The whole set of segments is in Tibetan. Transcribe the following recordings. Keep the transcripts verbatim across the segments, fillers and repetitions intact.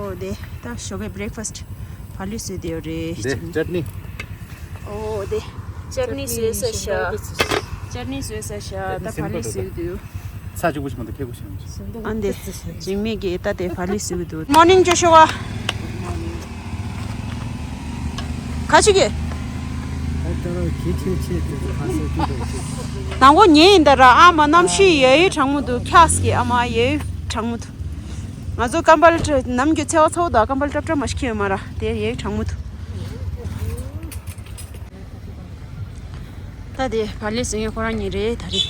འོ་དེ་ད་ཞོགས་པའི་བྷི་རེག་ཕ་སི་ཊི་བག་ལེབ་བཟོས་དེ་ཡོད་རེད། འདི་ཅཊ་ནི། འོ་དེ་ཅཊ་ནི་བཟོས་ས་ཤ། ཅཊ་ནི་བཟོས་ས་ཤ། ད་བག་ལེབ་བཟོས་དུས། ཚ་གཅིག་པུ་ཞིག་མ་གཏོགས་ཁེ་པོ་ཞིག་མ་རེད། ཨ་འདི་འཇིགས་མེད་ཀྱིས་ད་དེ་བག་ལེབ་བཟོས་འདུག་མོར་ནིང་ཅོ་ཤོ་བ། ག་ཅི་གི་དང་པོ་ཉལ་ཡིན་ད་ར། ཨ་མ་གནམ་གཤིས་ཡ་ཡི་གྲང་མོ་འདུག་ཁྱགས་ཀྱི་ཨ་མ་ཡ་ཡི་གྲང་མོ་འདུག་ང་ཚོ་ཀམ་པལ་ནམ་རྒྱུན་ཚ་བ་ཚ་བོ་དང་ཀམ་པལ་སྲབ་སྲབ་མ་ཞིག་གྱོན་ཡོད་མ་ར། དེ་ཡ་ཡི་གྲང་མོ་འདུག་ད་དེ་བག་ལེབ་བཟོ་མཁན་ཁོ་རང་གཉིས་རེད་ད་རེད།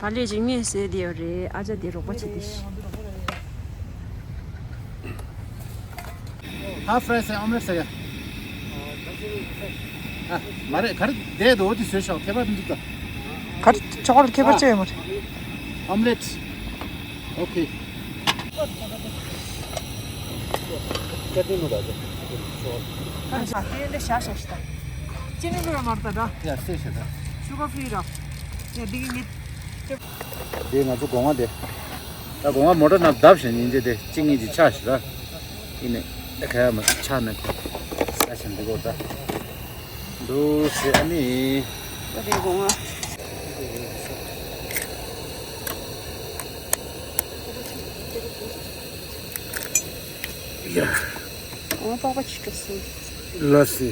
བག་ལེབ་འཇིགས་མེད་བཟོས་དེ་ཡོད་རེད། ཨ་ཅག་དེ་རོགས་པ་བྱེད་དེ་ཤི། ཧ་ཕ་རའི་ཟེར་ཨོམ་ལེཊ་ཟེར་ཡ། ཨ་མ་རེད། ག་རེ་བསྡད་འདུག་འོ་དེ་བཟོས་ཤོག་ཁྱད་པར་མི་འདུག་ད། ག་རེ་ཆོག་ཁྱད་པར་ཅི་ཡོད་མ་རེད། ཨོམ་ལེཊ། ཨོ་ཁེ། ཅ་ཏི་ནུ་ར་ཅ། ཨ་ཅག་དེ་འདྲ་བཞག་བཞག་ཤི་ད། ཅི་ནི་ནུ་ར་མར་ད་འདྲ། ཡ་སེ་ཤ་ད། ཤུ་གར་ཕི་རི་ར། ཡ་འདི་གི་ངེད། དེ་ང་ཚོ་སྒོ་ང་དེ། ད་སྒོ་ང་མོ་ཊ་ནང་བརྡབ་བཞིན་ཡིན་རྗེས་དེ་གཅིག་གཉིས་ཀྱི་ཆག་ཞིག་ར། ཡིན་ནས་ད་ག་ཡ་མ་ཆག་ན་ས་ཞིག་འདི་གོ་ད། འདུག་ཟེར་ཨ་ནི། ད་དེ་སྒོ་ང་། ཡ། སྒོ་ང་པགས་པ་ཆི་འགྲོ་སོང་། ལ་སི།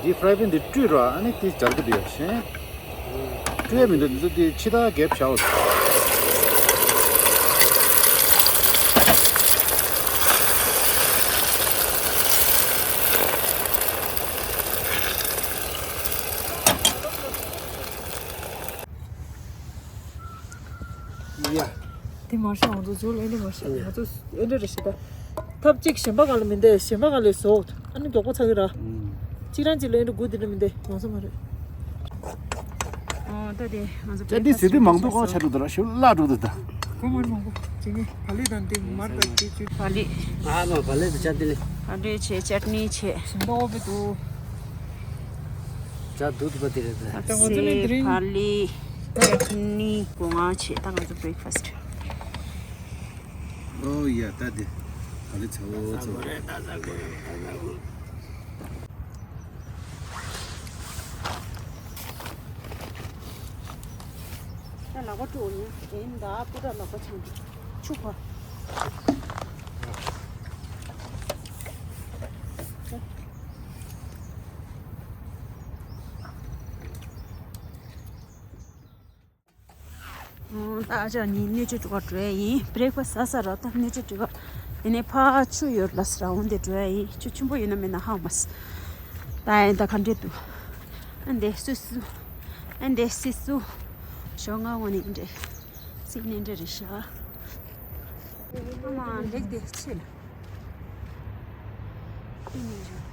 འདི་ཕ་རའི་པན་འདི་བཀྲུས་ར་ཨ་ནི་དེ་སྦྱར་གི་འདུག་ཡ་ཤེས། བཀྲུས་ཡ་མི་འདུག་འདི་ཚོ་དེ་ཕྱི་ཐག་རྒྱབ་བཞག་ཡ། དེ་མ་ཤེས་ང་ཚོ་ཇོ་ལ་ཨེ་འདྲ་མ་ཤེས་ཡ། ང་ཚོ་ཨེ་འདྲ་རེ་ཤེས་ད། ཐབ་གཅིག་གཞན་པ་གང་ལ་མི་འདེད། གཞན་པ་གང་ལ་ཟོག་ཨ་ནི་མགྱོགས་པོ་ཚ་གི་ར། ཨུམ། གཅིག་རང་གཅིག་ལ་ཨེ་འདྲ་དགུ་དེ་འདྲ་མི་འདེད་ཡོང་ས་མ་རེད། ཨོ་ད་དེ་ང་ཚོ་ཅ་དེ་ཟི་དུས་མང་དུ་ཀོང་ཆ་འགྲོ་དུ་ར་ཤུ་ལ་འགྲོ་དུ་ད། ཁོ་མར་མང་པོ་ཅི་ནི་བག་ལེབ་དང་དེ་མར་དང་དེ་བཅུ། བག་ལེབ། ཨ་མ་བག་ལེབ་དང་ཅ་དེ་ལེ། བག་ལེབ་བྱས་ཅ་ཏི་ནི་བྱས། ཞིམ་པོ་བོ་བི་དུ། ཇ་དུད་པ་དེ་རེད་ད། ད་ང་ཚོ་ནི་དེ་རིང་བག་ལེབ་ཅ་ཏི་ནི་སྒོ་ང་བྱས། ད་ང་ཚོ་བྷི་རེག་ཕ་སི་ཊི། ཨོ་ཡ་ད་དེ་བག་ལེབ་ཚ་བོ་ཚ་བོ་རེད་ད། ད་དགོས་ད་ད་དགོས། ད་ལག་པ་བཀྲུ་འོ་ཡིན་ཡིན་ད། སྐུ་དྲག་ལག་པ་ཆང་ཆུ་བ། ད་ཨ་ཅག་གཉིས་སྣོད་ཆས་སྒྲུག་ག་འགྲོ་ཡ་ཡིན། བྷི་རེག་ཕ་སི་ཊི་ཟ་ས་ར། ད་སྣོད་ཆས་སྒྲུག་ག་དེ་ནས་ཕར་ཆུ་ཡོད་ལ་ས་ར། འོང་དེ་འགྲོ་ཡ་ཡིན། ཆུ་ཆེན་པོ་ཡོད་ན་མེད་ན་ཧ་མ་སི། ད་ཡིན་ད་ག་འདྲས་འདུག་ཨ་འདི་སུ་སུ། ཨ་འདི་སི་སུ། ཞོགས་ང་ངོ་ནི་འདྲས། སི་ནི་འདྲས་རེད་ཤག་ཨ་མ་ལེགས་དེ་ཆེ་ལ། ཨི་ནི་རེད།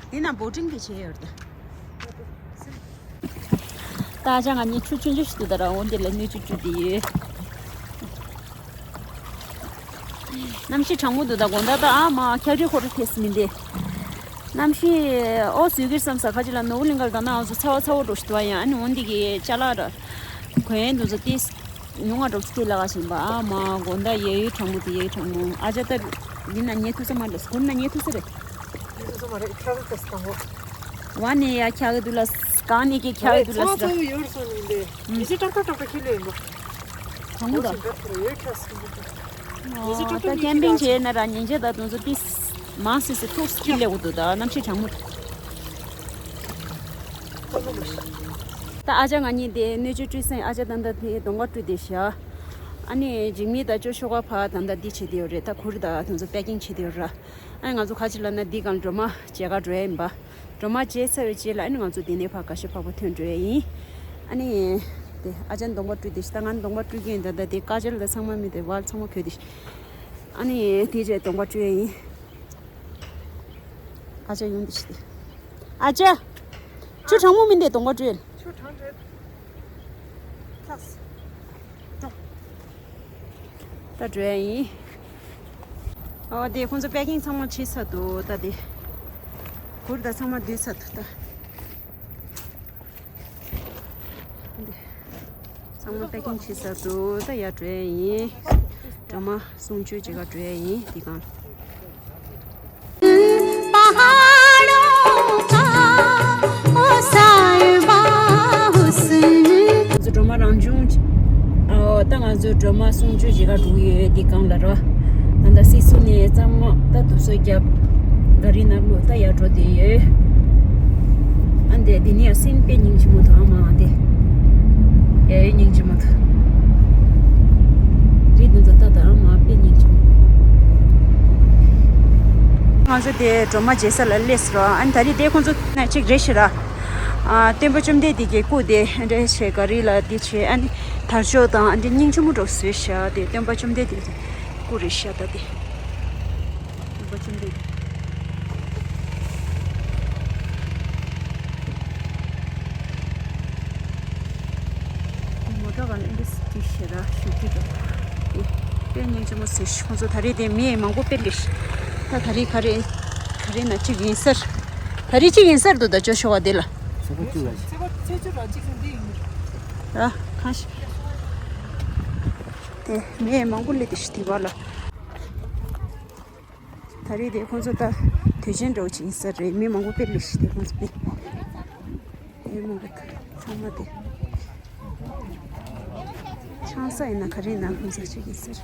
འདི་ན་བོ་ཊིང་གི་བྱས་ཡོད་རེད། ད་ཅང་ང་གཉིས་ཆུ་ཆུང་ཆུང་ཞིག་འདུག་ད་ར་འོ་འདི་ལ་སྣོད་ཆས་བཀྲུས་བསྡད་ཡོད། གནམ་གཤིས་གྲང་མོ་འདུག་ད་དགོང་དག་ད་ཨ་མ་འཁྱག་རིལ་ཁོ་ར་ཐེབས་སི་མི་འདི། གནམ་གཤིས་ཨོ་བཟོས་ཀྱི་རེད་བསམ་ས། ཁ་ཅིག་ལ་ནོར་བུ་གླིང་ག་ལ་ད་ནང་ཚོ་ཚ་བ་ཚ་བོ་འགྲོ་ཞིག་འདུག་ཨ། ཡང་ཨ་ནི་འོ་འདི་གི་ཅ་ལག་ར་གོན་འདུག་ཚོ་ཏིས། ཉུང་ང་གྲོགས་ཚོ་ལ་ག་བཞིན་པ་ཨ་མ་དགོང་དག་ཡ་ཡི་གྲང་མོ་དེ་ཡ་ཡི་གྲང་མོ། ཨ་ཅག་ད་འདི་ན་ཉལ་ཐུབ་ས་མ་རེད། སྒོ་ན་ཉལ་ཐུབ་ས་རེད། ཉལ་ཐུབ་ས་མ་རེད། འཁྱག་གི་ས་དང་པོ། བ་ནས་ཡ་འཁྱག་གི་འདུག་ལ། གང་ནས་ཀྱི་འཁྱག་གི་འདུག་ལ་ཟེར། ཚ་བ་ཚ་བོ་ཡོད་རེད་སོང་ནི་མི་འདུག་ཉི་ཤུ་ཏག་ཏག་ཏག་ཏག་ཁྱི་ལས་ཡིན་པ། གྲང་མོ་ད། ཉི་ཤུ་ཏག་ཏག་ཡོད་འཁྱག་ས་མི་འདུག་ཉི་ཤུ་ཏག་ཏག་ད་ཀེམ་པིང་བྱས་ན་ར་ཉིན་རྒྱ་ད་དུང་ཚོ་ཏིས་མང་སི་སི་ཐུག་སི་ཁྱི་ལས་འོ་འདུག་ད་གནམ་གཤིས་གྲང་མོ་ད། ད་ཨ་ཅག་ང་གཉིས་དེ་སྣོད་བཅུད་བཀྲུས་སེང་ཨ་ཅག་ད་ལྟ་དེ་གདོང་པ་བཀྲུས་དེ་བཞག་ཨ་ནི་འཇིགས་མེད་དང་ཅོ་ཤོ་ག་ཕ་ད་ལྟ་འདི་བྱེད་དེ་ཡོད་རེད། ད་གུར་ད་དེ་ཚོ་པེ་ཀིང་བྱེད་དེ་ཡོད་ར། ཨ་ནི་ང་ཚོ་ཁ་ཅིག་ལ་ན་འདི་གང་སྒྲོལ་མ་མཇལ་ག་འགྲོ་ཡ་ཡིན་པ། སྒྲོལ་མ་མཇལ་ཚར་བའི་རྗེས་ལ་ཨ་ནི་ང་ཚོ་འདི་ནས་ཕར་ཀ་ཤི་ཕག་པ་ཐོན་འགྲོ་ཡ་ཡིན། ཨ་ནི་དེ་ཨ་ཅག་གདོང་པ་བཀྲུས་དེ་ཞིག་ད་ང་གདོང་པ་བཀྲུས་ཀྱི་ཡིན། ད་ད་དེ་ཀ་ཅལ་ད་ཚང་མ་མི་དེ་བལ་ཚང་མ་གོས་དེ་ཞིག་ཨ་ནི་དེ་རྗེས་གདོང་པ་བཀྲུས་ཡ་ཡིན། ཨ་ཅག་ཡོང་དེ་ཞིག་དེ། ཨ་ཅག་ཆུ་གྲང་མོ་མིན་དེ་གདོང་པ་བཀྲུས། ཆུ་གྲང་རེད། ད་འགྲོ་ཡ་ཡིན། ཨོ་དེ་ཁོང་ཚོ་པེ་ཀིང་ཚང་མ་བྱས་ཚར་འདུག་ད་དེ་གུར་དང་ཚང་མ་བསྡུས་ཚར་འདུག་ད། ཚང་མ་པེ་ཀིང་བྱས་ཚར་འདུག་ད་ཡར་འགྲོ་ཡ་ཡིན། སྒྲོལ་མ་གསུང་ཆོས་བྱེད་ག་འགྲོ་ཡ་ཡིན་འདི་གང་། ང་ཚོ་སྒྲོལ་མ་རང་བྱུང་། ཨོ་ད་ང་ཚོ་སྒྲོལ་མ་གསུང་ཆོས་བྱེད་ག་འགྲོ་གི་ཡོད་འདི་གང་ལ་ར། ད་ལྟ་སི་སུ་ནས་གཙང་མ་ད་དུ་སོ་རྒྱབ་ག་རི་ནང་ལོ་ད་ཡར་འགྲོ་དེ་ཡོད། ཨ་འདས་འདི་ནས་སེམས་དཔེ་སྙིང་རྗེ་མོ་འདུག་ཨ་མ་འདི་ཡ་ཡོད་སྙིང་རྗེ་མོ་འདུག་རི་འདི་ཚོ་ད་ད་ཨ་མ་དཔེ་སྙིང་རྗེ་མོ། ང་ཚོ་དེ་སྒྲོལ་མ་མཇལ་ས་ལ་སླེབས་སོང་། ཨ་ནི་ད་རེས་དེ་ཁོང་ཚོ་ན་གཅིག་རེད་ཤི་ར། ཨ་སྟོན་པ་བཅོམ་ལྡན་འདས་ཀྱི་སྐུ་དེ་འདྲ་བྱས་ག་རི་ལ་འདི་བྱས་ཨ་ནི་དར་ལྕོག་དང་ཨ་འདྲ་སྙིང་རྗེ་མོ་འདྲ་བཟོས་ཤག་དེ་སྟོན་པ་བཅོམ་ལྡན་འདས་ཀྱི་སྐུ་རེད་ཤག་ད་དེ། སྟོན་པ་བཅོམ་ལྡན་འདས། མོ་ཊ་ག་ལ་ཨིན་དྲི་སི་ཊི་ཤེ་ར་ཞུ་གི་འདུག་དེ་དཔེ་སྙིང་རྗེ་མོ་ཟེར་ཤི་ཁོང་ཚོ་ད་རེས་དེ་མི་མང་པོ་དཔེ་ལེགས་ཤི། ད་ད་རེས་ག་རེ་ག་རེ་ན་གཅིག་ཡིན་སར། ད་རེས་གཅིག་ཡིན་སར་འདུག་ད་ཅོ་ཤོག་བ་དེ་ལ། ཚེ་གོ་བཅུ་ལ་ཤི། ར་ཁ་ཤི། དེ་མི་མང་པོ་སླེབས་ཏེ་ཤི་དེ་བ་ལ། ད་རེས་དེ་ཁོང་ཚོ་ད་དུས་ཆེན་འདྲ་བོ་ཅིག་ཡིན་ས་རེད། མི་མང་པོ་དཔེ་སླེབས་ཤི་དེ་ཁོང་ཚོ་དཔེ་མི་མང་པོ་ཚང་མ་དེ་ཆང་ས་ཡིན་ན་ག་རེ་ཡིན་ན་ཁོང་ཚོ་ཅིག་ཡིན་ས་རེད།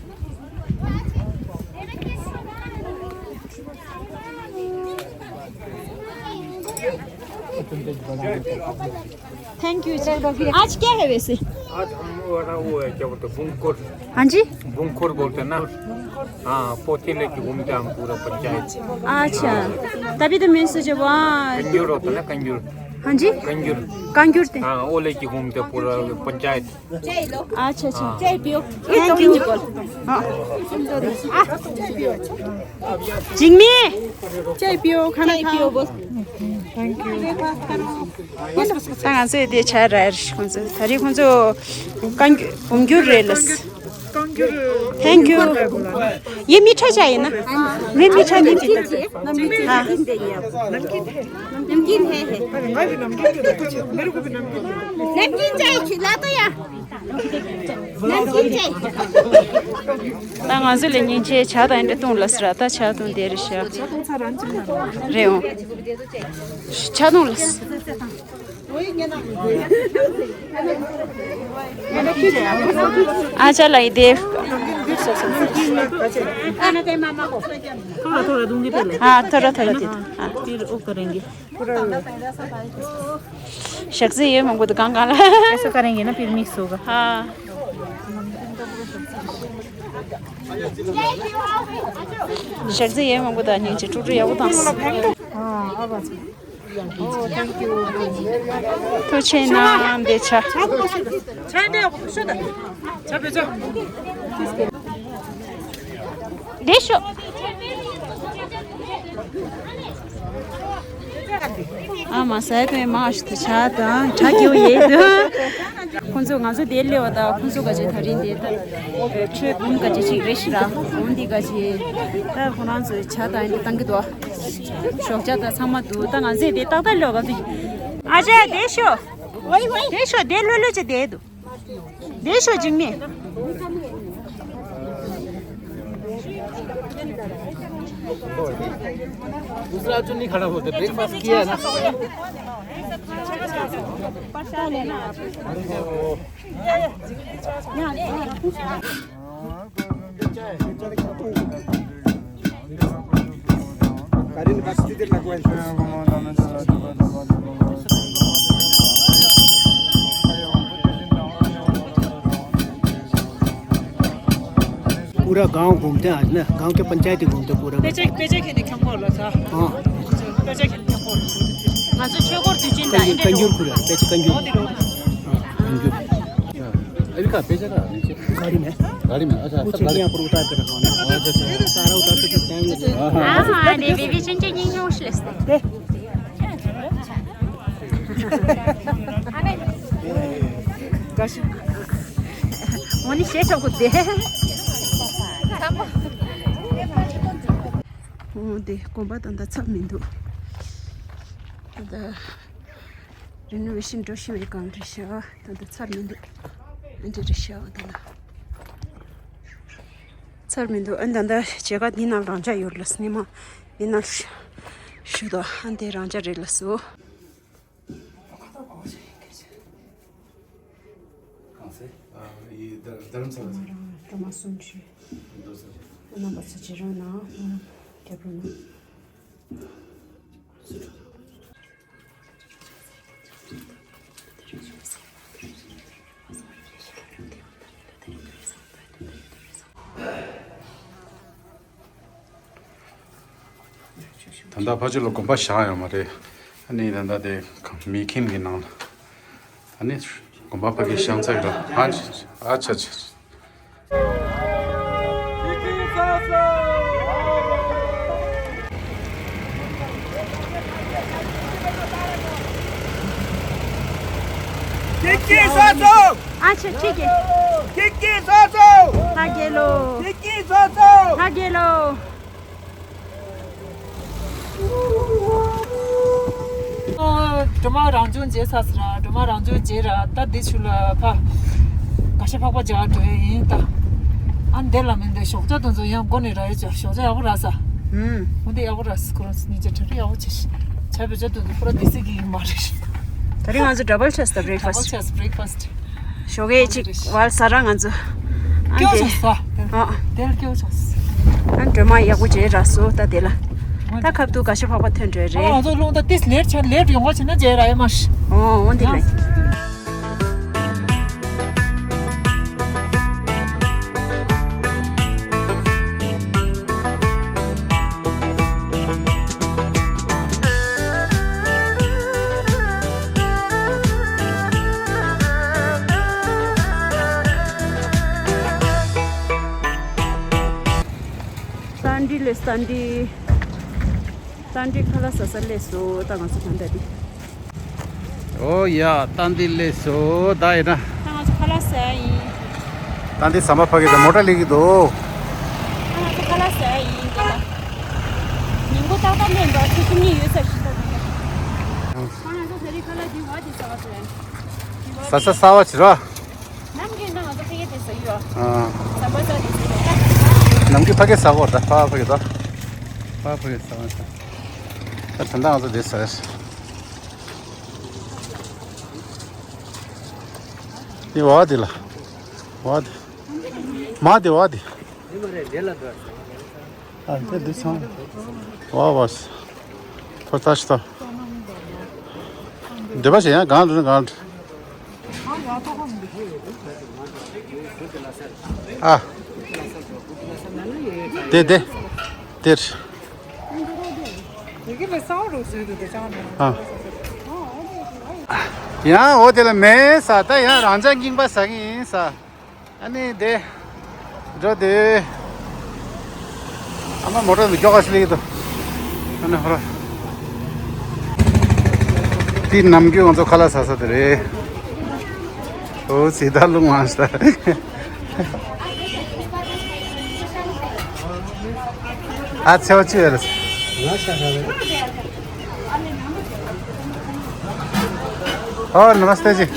Thank you जी। आज क्या है वैसे? आज हम वो है ना, वो है, क्या बोलते हैं, बुंगकोर। हाँ जी। बुंगकोर बोलते हैं ना। हाँ, पोथी लेके घूमते हैं हम पूरा पंचायत। अच्छा, तभी तो मैं सोचे वहाँ कंजूर होता है ना, कंजूर। हाँ जी। कंजूर। कंजूर थे। हाँ, वो लेके घूमते हैं पूरा पंचायत। अच्छा, अच्छा। चाय पियो। Thank you। हाँ। जिंगमी। चाय पियो, खाना खाओ। Thank you। ད་ང་ཚོས་དེ་ཆ་ར་ར་ཁོང་ཚོ་ད་རེས་ཁོང་ཚོ་གང་བུམ་འགྱུར་རེད་ལ། Thank you. ये मीठा चाय है ना? मैं मीठा नहीं पीता। हाँ। नमकीन है, है। नमकीन चाय खिला दो यार। ད་ང་ཚོ་ལས་ཉིན་ཆེ་ཇ་དང་འདྲ་བཏུང་ལ་སི་ར་ད་ཇ་བཏུང་དེ་རེད་ཤག་རེད་འོང་། ཇ་བཏུང་ལ་སི། ཨ་ཅག་ལ་ཡི་དེ། ཨ་ཐོ་ར་ཐོ་ར་དེ། ཨ། ཞག་རྩི་ཡོད་མང་པོ་འདུག་གང་གང་ལ། ऐसा करेंगे ना, फिर मिक्स होगा। ཞག་རྩི་ཡོད་མང་པོ་དང་སྙིང་རྗེ་ཀྲུག་ཀྲུག་ཡག་པོ་བཏང་སོང་། ཨ་ཨ་བ། ཐུགས་རྗེ་གནང་། འདི་ཆ། འདི་ཤོ། ཨ་མ་ཟས་པའི་མ་ཞིག་ཏུ་ཆ་དང་གྲ་རྒྱུ་ཡེ་དུ། ཁོང་ཚོ་ང་ཚོ་དེ་སླེབས་པ་དང་ཁོང་ཚོ་ག་ཅིག་ད་རིང་དེ་ད་ཆོས་འབུམ་ག་ཅིག་ཅིག་རེད་ཤི་ར། འོང་འདི་ག་ཅིག་ད་ཁོ་རང་ཚོའི་ཇ་དང་འདི་བཏང་གི་འདུག་ཞོགས་ཇ་དང་ཚང་མ་འདུག་ད་ང་ཚོས་དེ་ཏག་ཏག་ལོག་ག་ཚོད། ཨ་ཅག་དེ་ཤོ། དེ་ཤོ་དེ་ལྷོད་ལྷོད་ཅིག་དེ་འདུག་དེ་ཤོ་འཇིགས་མེད། दूसरा जो नहीं खड़ा बोलते, ब्रेकफास्ट किया है ना। पूरा गांव घूमते हैं आज ना, गांव के पंचायत ही घूमते पूरा। पेचे, पेचे खेने ख्याम बोल रहा था। हाँ। पेचे खेने ख्याम बोल रहा था। ང་ཚོ་ཆོས་འཁོར་དུས་ཆེན་དང་ཨེ་འདྲ་ཀན་ཇུར་ཁུ་ར། པེ་ཅི་ཀན་ཇུར། ཨ་ཀན་ཇུར། अभी कहाँ? पेचे का नीचे। गाड़ी में। गाड़ी में, अच्छा, वो सब गाड़ी। चीज़ें यहाँ पर उतार के रखा हुआ है। अच्छा, अच्छा। सारा उतार के फिर टाइम लगेगा। हाँ, हाँ। हाँ, हाँ, नहीं, बेबी चिन चिन नहीं, नहीं, उछले से। दे। गाश। वो नहीं, शेष को दे। འོ་དེ་དགོན་པ་ད་ལྟ་ཚར་མི་འདུག་ད་ལྟ་རི་ནོ་ཝེ་ཤིན་འགྲོ་བཞིན་པའི་སྒང་རེད་ཤག་ད་ལྟ་ཚར་མི་འདུག་ཨ་འདྲ་རེད་ཤག་ད་ལྟ་ཚར་མི་འདུག་ཨ་ད་ལྟ་མཇལ་ཁ་འདི་ནང་རང་འཇགས་ཡོད་ལ་སྙེ་མ་འདི་ནང་ཞུ་དོ། ཨ་འདི་རང་འཇགས་རེད་ལ་སོ། གང་ཟེར། ཨ་ཡི་དྷ་རམ་ས་ལ་ཟེར། སྒྲོལ་མ་གསུང་ཆོས། འདུག་ཟེར། རྣམ་པ་ཚོ་ཅི་རང་ན་རྒྱབ་རུ་ན། ད་ལྟ་ཕ་ཆོས་ལ་དགོན་པ་བཞག་ཡོད་མ་རེད། ཨ་ནི་ད་ལྟ་དེ་མེ་ཁྱིམ་གྱི་ནང་ལ། ཨ་ནི་དགོན་པ་ཕ་གི་བཞེངས་ཚར་ཡོད་ར། ཨ་ཨ་ཆ་ཆ། ཀི་ཀི་སོ་སོ། ཨ་ཆ་ཁྱི་ཀི། ཀི་ཀི་སོ་སོ། ཧ་གེ་ལོ། ཀི་ཀི་སོ་སོ། ཧ་གེ་ལོ། ཨོ། སྒྲོལ་མ་རང་བྱུང་མཇལ་ཚར་ཟེར་ར། སྒྲོལ་མ་རང་བྱུང་མཇལ་ར། ད་འདི་ཆུ་ལ་ཕ། ག་ཤ་ཕག་པ་མཇལ་འགྲོ་ཡ་ཡིན་ད། ཨ་འདི་ལ་མིན་འདི་ཞོགས་ཇ་དུང་ཚོ་ཡང་སྒོ་ནས་ར་ཡོད་ཅོ། ཞོགས་ཇ་ཡག་པོ་རག་ས། ཧུམ། འོ་འདི་ཡག་པོ་རག་ས། ཁོ་རང་ཚོ་གཉིས་ཆ་གྲ་སྒྲིག་ཡག་པོ་བྱས་ཤག་ཇ་བོད་ཇ་དུང་ཚོ་ཕུ་ར་འདི་སི་གི་མ་རེད། ད་རིང་ང་ཚོ་ཌབ་བལ་ཆགས་ད་བྷི་རེག་ཕ་སི། ཌབ་བལ་ཆགས་བྷི་རེག་ཕ་སི། ཞོགས་ཀས་ཅིག་ཝལ་ཟ་ར་ང་ཚོ། ཨ་སྐྱོ་འདི་ཆགས་ས། ཨ། དེར་སྐྱོ་ཆགས་ས། ཨ་སྒྲོལ་མ་ཡག་པོ་མཇལ་རག་སོ་ད་དེ་ལ། ད་ཁབ་ཏུ་ག་ཤ་ཕག་པ་ཐོན་འགྲོ་རེད། ཨ་ང་ཚོ་རླུང་ད་ཏིས་ལེར་ཆ་ལེར་ཡོང་བ་བྱས་ན་མཇལ་རག་ཡ་མ་ཤི། ཨོ་འོ་འདི་ལེ། ཏན་ཏི་ལས་ཏན་ཏི། ཏན་ཏི་ཁ་ལག་ཟ་ས་སླེབས་སོང་། ད་ང་ཚོ་གང་ལྟར་འདི། ཨོ་ཡ། ཏན་ཏི་སླེབས་སོང་། ད་ཡིན་ན། ད་ང་ཚོ་ཁ་ལག་ཟ་ཡ་ཡིན། ཏན་ཏི་ཟམ་པ་ཕ་གི་ད་མོ་ཊ་སླེབས་ཀྱི་འདུག་ད་ང་ཚོ་ཁ་ལག་ཟ་ཡ་ཡིན་དེ་ལ། ཉིན་གུང་ཏག་ཏག་སླེབས་འདུག་ཆུ་ཚོད་གཉིས་ཡོལ་ཚར་ཞིག་ད། ད་ང་ཚོ་ད་རེས་ཁ་ལག་འདི་བ་འདི་ཟ་བ་ཟ་ཡ། ཟ་ས་གསར་བ་བྱེད་རོགས། ནམ་རྒྱུན་ད་ང་ཚོ་ཕ་གི་དེ་ཟ་ཡོད། ཨ། ཟམ་པ་ཟ་དེ་ཟ་ཡོད། ནམ་རྒྱུན་ཕ་གི་ཟ་གོ་ད། ཕ་ཕ་གི་ད། ཕ་ཕ་གི་ཟ་བ་ཟ། ད་ད་ང་ཚོ་དེ་ཟ་ཡ། ཡི་བ་དེ་ལ། བ་དེ། མ་དེ་བ་དེ། ཨ་དེ་དེ་ཚང་། བ་བ་སི། ཁོ་ལྟ་ཤི་ད། འདི་པ་ཞིག་ཡང་གང་འདྲ་གང་འདྲ། ཨ། དེ་དེ། དེར། ཡི་གེ་ལ་སའོ་རུ་བཟོས་འདུག་དེ་ཅང་རེད། ཨ། ཡང་འོ་དེ་ལ་མེད་ས། ད་ཡང་རང་ཅག་རྙིང་པ་ཟ་གི་ཡིན་ས། ཨ་ནི་དེ། འགྲོ་དེ། ཨ་མ་མོ་ཊ་འདི་མགྱོགས་པ་ཞིག་སླེབས་ཀྱི་འདུག་ཨ་ནི་ཧོ་ར། དེ་ནམ་རྒྱུན་ང་ཚོ་ཁ་ལག་ཟ་ས་དེ་རེད། ཨོ་ཙི་ད་རླུང་ལངས་ཤག་ཨ་ཚེ་བ་ཅི་ཡོད་རེད། ཨོ་ནམ་སྟེ་ཇི།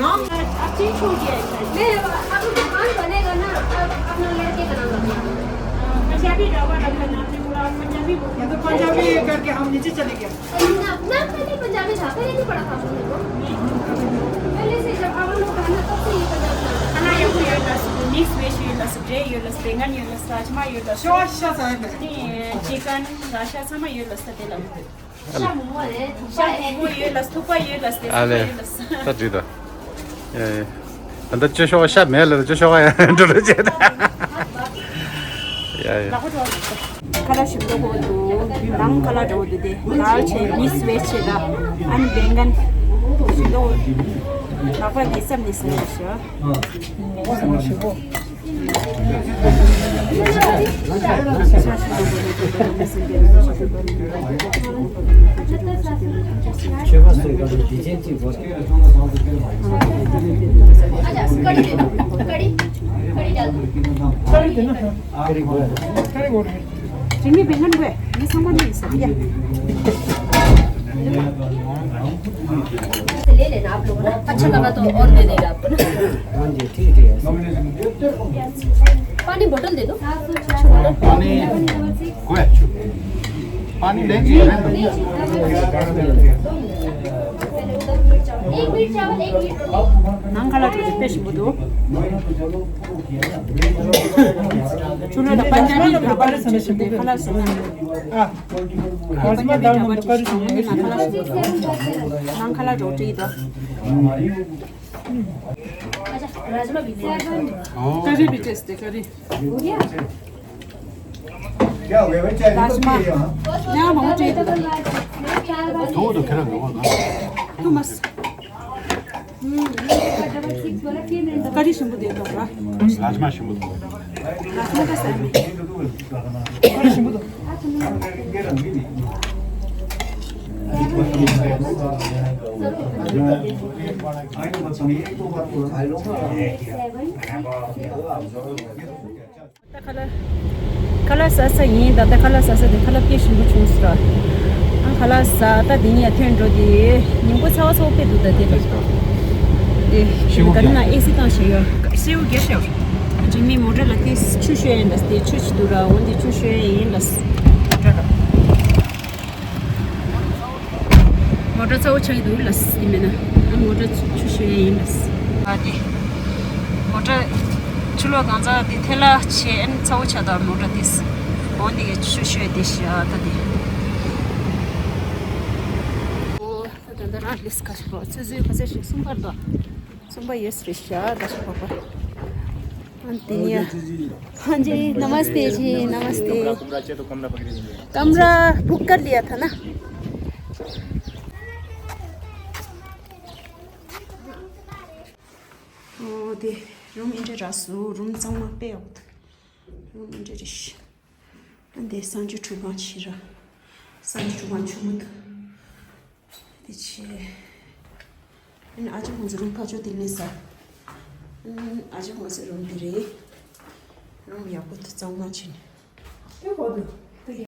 आप चेंज हो गया है। नहीं, अब दुकान बनेगा ना, अब अपना लड़के का नाम रखना। पंजाबी ढाबा रखा है, नाम से बोला, आप पंजाबी बोल रहे हो। ये तो पंजाबी करके हम नीचे चले गए। ना, ना, पहले पंजाबी था, पहले नहीं पढ़ा था आप लोगों को। पहले से जब हम लोग था ना, तब से ये पंजाबी था। खाना ये कोई ཡོད་ལ་སོ། མིག་སི་བེ་ཇི་ཡོད་ལ་སོ། འབྲས་ཡོད་ལ་སོ། བེ་གན་ཡོད་ལ་སོ། ར་ཇི་མ་ཡོད་ལ་སོ། ཤོ་ཤ་ས་ཡོད་ལ། ནི་ཅི་ཀན་ར་ཤ་ཚང་མ་ཡོད་ལ་སོ། དེ་ལ། ཤ་མོག་མོག་རེད། ཤ་མོག་མོག་ཡོད་ལ། ཐུག་པ་ཡོད་ལ། དེ་ཨ་ཚང་མ་ལེ། ཡོད་ལ། ད་འགྲིག་ད། ཡ་ཡ། ད་ལྟ་སྤྱོད་ཤོག་ཤ་མེད་ལ། སྤྱོད་ཤོག་ཡ་འགྲོ་ལ་བྱེད་ད། ཡ་ཡ། ཁ་ལག་ཞིམ་པོ་འདུག་ནང་ཁ་ལག་འདྲ་བོ་འདུག་དེ་དཱལ་བྱས། མིག་སི་བེ་ཇི་བྱས་ད། ཨ་ནི་བེང་གན་ཞིམ་པོ། ལག་པ་ལས་སམ་ནས་ཟ་ཡ་ཤོག་ངས་བེ་ངན་དགོས། ངས་ཚང་མ་ནས་ཡིན་ཟེར་ཡ། ले लेना आप लोगों ने। अच्छा लगा तो और दे देगा आपको ना। हाँ जी, ठीक है। पानी बोतल दे दो। पानी को है। पानी नहीं चाहिए, रहने दो। एक मिनट चावल, एक मिनट। ནང་ཁ་ལག་དེ་དཔེ་ཞིམ་པོ་འདུག་ཆུ་ལོ་དང་པན་ཇ་བི་དང་པ་རི་སི་དེ་ཁ་ལག་སོང་། ཨ། ཁ་ལག་སོང་། ནང་ཁ་ལག་འགྲོ་བྲིས་དང་། ཀ་རི་བི་ཏེས་ཏེ་ཀ་རི། राजमा। ཡང་མང་པོ་བྲིས་འདུག་དོ་དོ་ཁྱེད་རང་གི་དུ་མ། ཀ་རི་ཞིམ་པོ་དེ་འདུག་ར། ལ་ཇ་མ་ཞིམ་པོ་འདུག་ལ་ཇ་མ་ད་ཟ་མི། ཀ་རི་ཞིམ་པོ་འདུག་ད་ཁ་ལག་ཁ་ལག་ཟ་ས་ཡིན། ད་ལྟ་ཁ་ལག་ཟ་ས་དེ་ཁ་ལག་དཔེ་ཞིམ་པོ་བྱུང་སོང་ར། ཨ་ཁ་ལག་ཟ། ད་དེ་ནས་ཡར་ཐོན་འགྲོ་དེ་ཉིན་གུང་ཚ་བ་ཚ་བོ་དཔེ་འདུག་ད་དེ་ལ་དེ་ག་རེ་ན་ཨེ་སི་བཏང་བཞག་ཡོད། སེའུ་རྒྱ་ཤར་ཇི་མི་མོ་ཊ་ལ་དེ་ཆུ་བཤོས་ཡིན་ལ་དེ་ཆུ་ཆུ་འདུག་ར། འོན་ཏེ་ཆུ་བཤོས་ཡིན་ལ་མོ་ཊ་ལ། མོ་ཊ་ཚ་བོ་ཆགས་ཀྱི་འདུག་ལ་སི་མེད་ན། ཨ་མོ་ཊ་ཆུ་ཆུ་ཤོད་ཡིན་ལ་སི། ཨ་དེ། མོ་ཊ་ཆུ་ལོག་གང་ཚ་དེ་ཐལ་ལ་ཆེ་ཨན་ཚ་བོ་ཆགས་ད་མོ་ཊ་དེ་སི། འོ་ནི་ཆུ་ཤོད་དེ་ཤ་ད་དེ། འོ་ད་ད་ར་ལི་སི་ཁ་ཤི་པོ་ཚུ་ཚུ་ཁ་ཚ་ཤི་སུམ་པར་དོ། སུམ་པ་ཡོད་སི་རེ་ཤ་ད་ཤི་པོ་པ། ཨན་དེ་ནི་ཡ། हाँ जी, नमस्ते जी, नमस्ते। कमरा बुक कर लिया था ना? ཨོ་དེ་རུམ་ཨིན་དྲ་ར་སུ་རུམ་གཙང་མ་དཔེ་ཡག་པོ་འདུག་རུམ་ཨིན་དྲ་རེ་ཤི། ཨན་དེ་གསང་སྤྱོད་ཁྲུས་ཁང་ཕྱི་ར། གསང་སྤྱོད་ཁྲུས་ཁང་ཆུང་མོ་འདུག་དེ་ཆེ། ཨ་ཅག་ཁོང་ཚོ་རུམ་ཕ་ཆོ་དེ་ནས་ཟ། ཨ་ཅག་ཁོང་ཚོ་རུམ་དེ་རེད། རུམ་ཡག་པོ་དུ་གཙང་མ་བྱས་ནས། དེ་གོ་དུ།